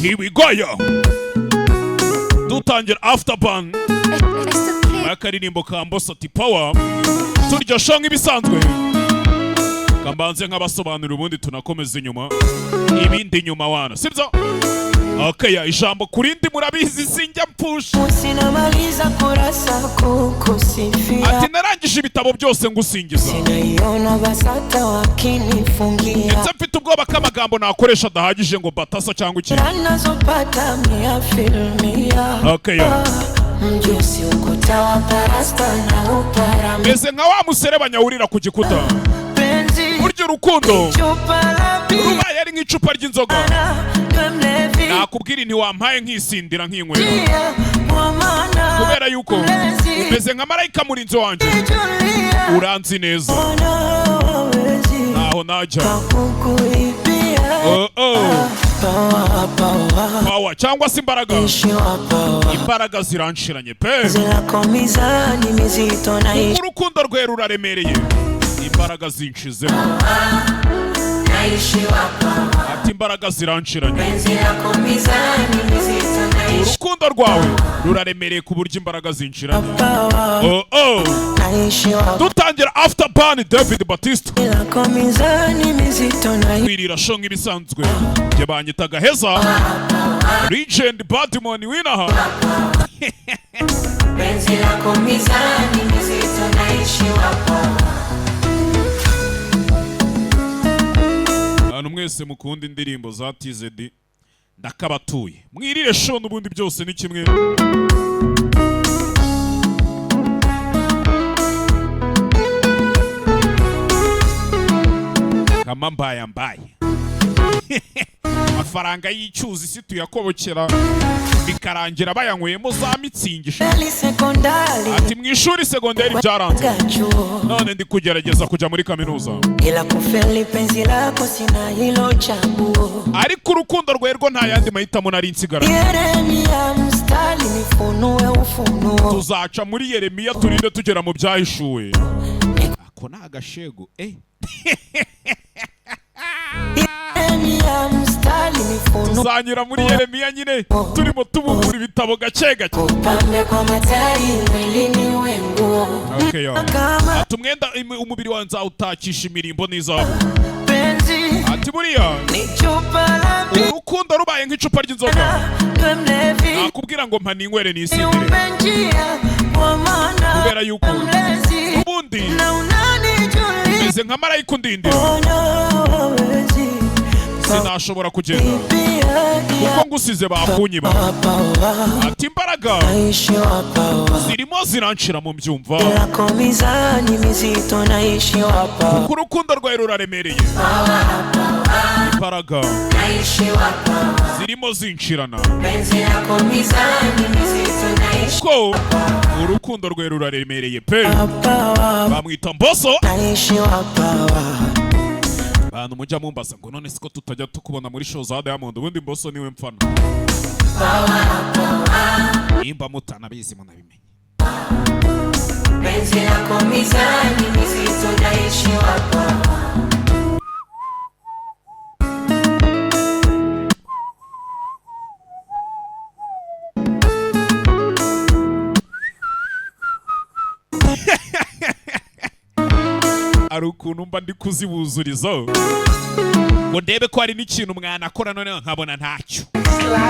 Here we go, yo. Dutangira Afterburn akaririmbo ka Mbosso ati "Power", turya show nk'ibisanzwe. Kambanze nk'abasobanurira, ubundi tunakomeza inyuma, ibindi nyuma wana, sibyo? Okay, ya ijambo ku rindi, murabizi sinjya mpfusha. Sinamaliza kurasa kukusifia. Ati narangije ibitabo byose ngusingiza. Sinaiona BASATA wakinifungia. Ndetse mfite ubwoba ko amagambo nakoresha adahagije ngo batasa cyangwa iki. Nazopata mia filmia. Okay, ya. Mjusi ukuta wa parasta na upara. Meze nka wa muserebanya wurira ku gikuta. Penzi Burya urukundo chupa la bia. rubaye ari nk'icupa ry'inzoga, Niwe mlevi. nakubwira ntiwampaye nkisindira nkinywera, Kwa maana kubera yuko mlezi umeze nka marayika murinzi wanjye. Julia. Uranzi neza. Ona wawezi Ntaho najya kukuibia. Oh. Power, power. Power cyangwa se imbaraga. Ishiwa power. Imbaraga ziranshiranye pe. Zilako mizani mizito na Urukundo rwe ruraremereye, imbaraga zinshizemo. Naishiwa power. Ati imbaraga ziranshiranye. Penzi lako mizani mizito na Urukundo rwawe ruraremereye ku buryo imbaraga zinshiranye. Power. Oh. Naishiwa. Dutangira Afterburn, David Batista. Lako mizani mizito na Kwirira show nk'ibisanzwe, njye banyitaga Heza Legend Badmon winaha. Penzi lako mizani mizito naishiwa power. Abantu mwese mukunda indirimbo za TZD, ndakabatuye, mwirire show, n'ubundi byose ni kimwe. Kama mbaya mbaye amafaranga y'icyuzi si tuyakobokera bikarangira bayanyweyemo za mitsingi. Feli sekondari. Ati mu ishuri segonderi byaranze, Gachuo. none ndi kugerageza kujya muri kaminuza. Ila kufeli penzi lako sina hilo chaguo. Ariko urukundo rwerwo nta yandi mahitamo nari nsigaranye. Yeremia mstari nifunue ufunuo. Tuzaca muri Yeremiya turinde tugera mu Byahishuwe. Ako ni agashego, eh. Yeremia mstari nifunue. Tuzanyura muri Yeremiya nyine turimo tubumbura ibitabo gake gake. Kupambe kwa matari mwilini wenguo. Okay, yo. Kama Ati umwenda umubiri wawe nzawutakisha imirimbo n'izahabu. Penzi Ati buriya ni chupa la urukundo rubaye nk'icupa ry'inzoga, bia mlevi. nakubwira ngo mpa ninywere nisindire, Umbe njia kwa maana kubera yuko mlezi ubundi na unanijulia. meze nka marayika undindira. Ona wawezi Sinashobora kugenda bia kuko ngusize bakunyiba. Power. Ati imbaraga Naishiwa power. zirimo ziranshira mu mbyumva. Lako mizani mizito naishiwa power. Kuko urukundo rwawe ruraremereye, imbaraga Naishiwa power. zirimo zinshirana. Penzi lako mizani mizito naishiwa Ko urukundo rwawe ruraremereye pe. Power. Bamwita Mbosso. Naishiwa power. Bantu mujya mumbaza ngo none siko tutajya tukubona muri show za Diamond, ubundi Mbosso niwe mfana, nimba mutanabizi munabimenye. Penzi lako mizani mizito naishiwa power. Hari ukuntu mba ndi kuzibuzuriza ngo ndebe ko hari n'ikintu mwanakora, noneho nkabona ntacyo.